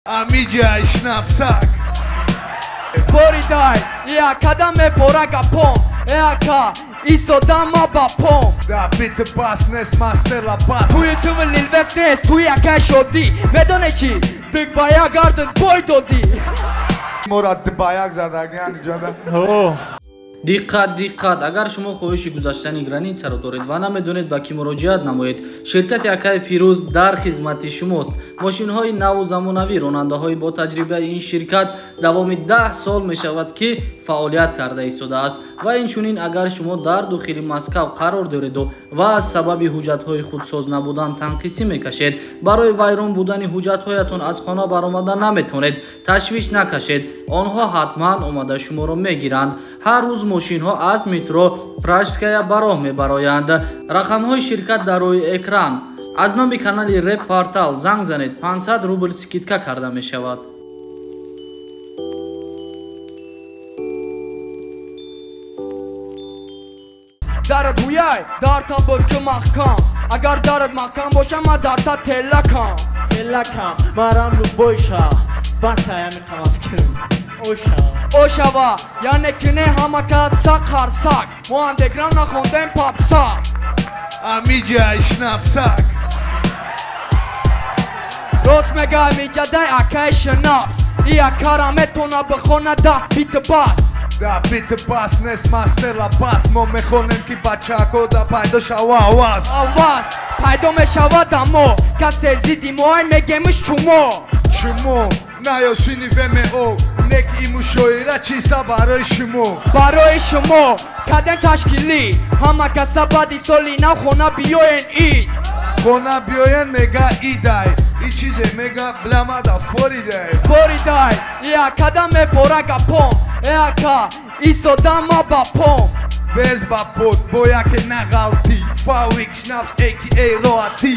Амиҷа шнапсак. Боридай, я кадам мефора гапом, яка истодам ма ба пом. Да бит бас нест, мастер бас. Туи ту лилвес нест, туи акай шодӣ. Медонӣ чӣ? Дик ба як гарден бой додӣ. Мора ба як задагиан иҷода. Диққат, диққат! Агар шумо хоҳиши гузаштани границаро доред ва намедонед ба кӣ муроҷиат намоед, ширкати Акай Фирӯз дар хизмати шумост. Мошинҳои наву замонавӣ, ронандаҳои бо таҷрибаи ин ширкат давоми 10 сол мешавад, ки фаъолият карда истодааст. Ва инчунин агар шумо дар дохили Москав қарор дореду ва аз сабаби ҳуҷҷатҳои худсоз набудан танқисӣ мекашед, барои вайрон будани ҳуҷҷатҳоятон аз хона баромада наметавонед, ташвиш накашед, онҳо ҳатман омада шуморо мегиранд. Ҳар рӯз мошинҳо аз метро Пражская ба роҳ мебароянд. Рақамҳои ширкат дар рӯи экран. Аз номи канали Реп Портал занг занед, 500 рубл скидка карда мешавад. Дарат ҳуяй, дарта буд ки маҳкам. Агар дарат маҳкам боша, ман дарта телакам. Телакам, марам любойша. Бас аями қамафкирм. Оша. Ошава, яъне ки не ҳама кас сак ҳарсак. Мо андеграм нахондем попса. Амиҷа шнапсак. Рост мега амиҷадай акай шнапс. И акара метона бихона да бит бас. Да бит бас нест, мастер бас. Мо мехонем ки бачако да пайдо шава аваз. Аваз пайдо мешавад амо. Касе зидди мо ай мегемиш чумо. Чумо, наёсини ВМО. Нек и мушоира чиста барои шумо. Барои шумо кадем ташкилӣ. Ҳама каса баъди соли нав хона биёен ид. Хона биёен мега идай. И чизе мега бламада форидай. Форидай, я кадам мефора гапом. Яка истодам ма ба пом. Без ба под, бо яке нағалтӣ. Фавик шнапс ака роатӣ.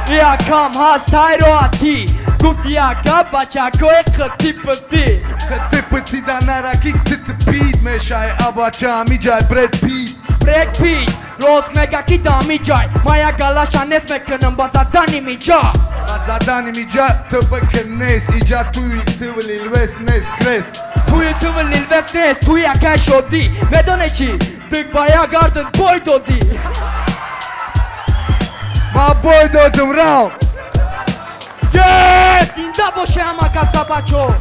Якам ҳаст ай роатӣ. Гуфти яка бачакои қитипитӣ. Қитипитӣ да нараки титипит мешай. Абача амиҷай Бред Пит. Бред Пит рост мега ки дамиҷай. Ма як галаша нест мекунам ба задани миҷа. Ба задани миҷа ту бикун нест. Иҷа туи ту лилвес нест крест. Туи ту лилвес нест, туи акай шодӣ. Медонӣ чӣ? Дик ба як гарден бой додӣ. Ма бой додум рав. Зинда боше ҳама каса бачо.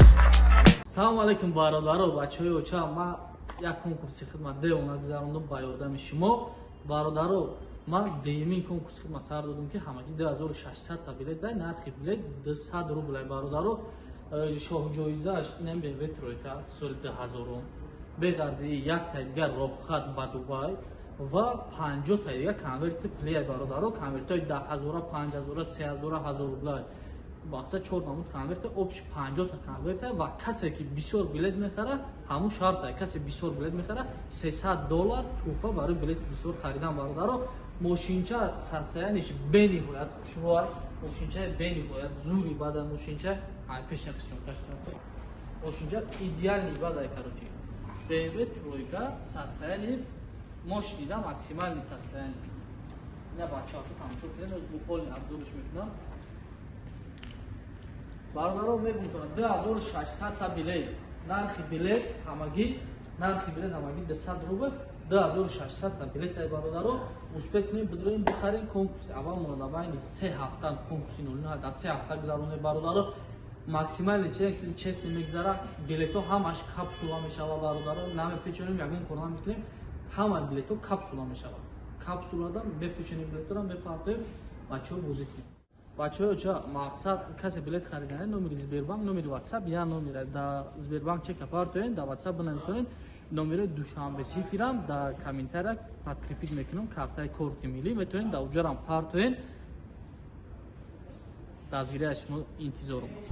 Салому алайкум бародаро, бачаҳои оча. Ман як конкурси хидмат девона гузарондум ба ёрдами шумо. Бародаро, ман дуюмин конкурси хидмат сар додум, ки ҳамагӣ 2600 та билет дай, нархи билет 200 рубл. Бародаро, шоҳҷоизааш инам BMW тройка соли 2000, беғарзи як та дигар роҳхат ба Дубай ва 50 та дигар конверти плеер. Бародаро, конвертҳои 10000, 5000, 3000, 1000 рубл. Мақсад 4 намуд конверта, общий 50 та конверта. Ва касе ки бисёр билет мехара, ҳамун шарта, касе бисёр билет мехара, 300 доллар туҳфа барои билети бисёр харидан. Бародаро, мошинча состояниш бениҳоят хушрӯ аст, мошинчаи бениҳоят зури бада, мошинча ай пешна қисёнкаш, мошинча идеальный бадай. Короче, BMW тройка состояние мощный да, максимальный состояние. Ина бачаҳо тамошо кунед, оз буквально обзорш мекунам. Бародаро, мегум кунам 2600 та билет, нархи билет ҳамагӣ, нархи билет ҳамагӣ 200 рубл, 2600 та билет ай. Бародаро, успеть кунем, бидроем бихарем. Конкурси аввал монда байни 3 ҳафта, конкурси 09 дар 3 ҳафта гузаронем. Бародаро, максимально честно мегузара, билетҳо ҳамаш капсула мешава. Бародаро, намепечонем, ягон кор намекунем, ҳама билетҳо капсула мешава. Капсулада мепечонем билетҳоро, мепартоем, бачаҳо бозӣ кунем. Бачаҳо, ча мақсад касе билет харидане, номери Сбербанк, номери WhatsApp, я номера да Сбербанк чека партоен, да WhatsApp бинависонед, номери Душанбе Ситирам да комментария подкрепить мекунам, картаи корти миллӣ метавонед да уҷарам партоен. Дастгирӣ аз шумо интизорум аст.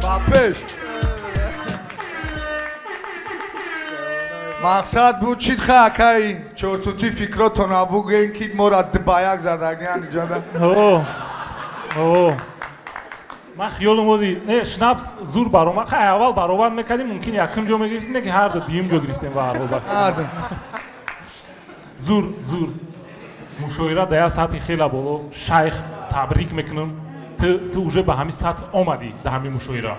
Ба пеш. Мақсад буд чит ха, акай чортути, фикротона бугӯен, ки мора ба як задагиан иҷода. О, ман хиёлам ози не, шнапс зур баромад. Хай, аввал баровард мекардем, мумкин якум ҷо мегирифтем, не ки ҳар дуюм ҷо гирифтем. Ба ҳар ҳол, зур, зур мушоира дар як сатҳи хела боло. Шайх, табрик мекунам, ту уже ба ҳамин сатҳ омадӣ дар ҳамин мушоира.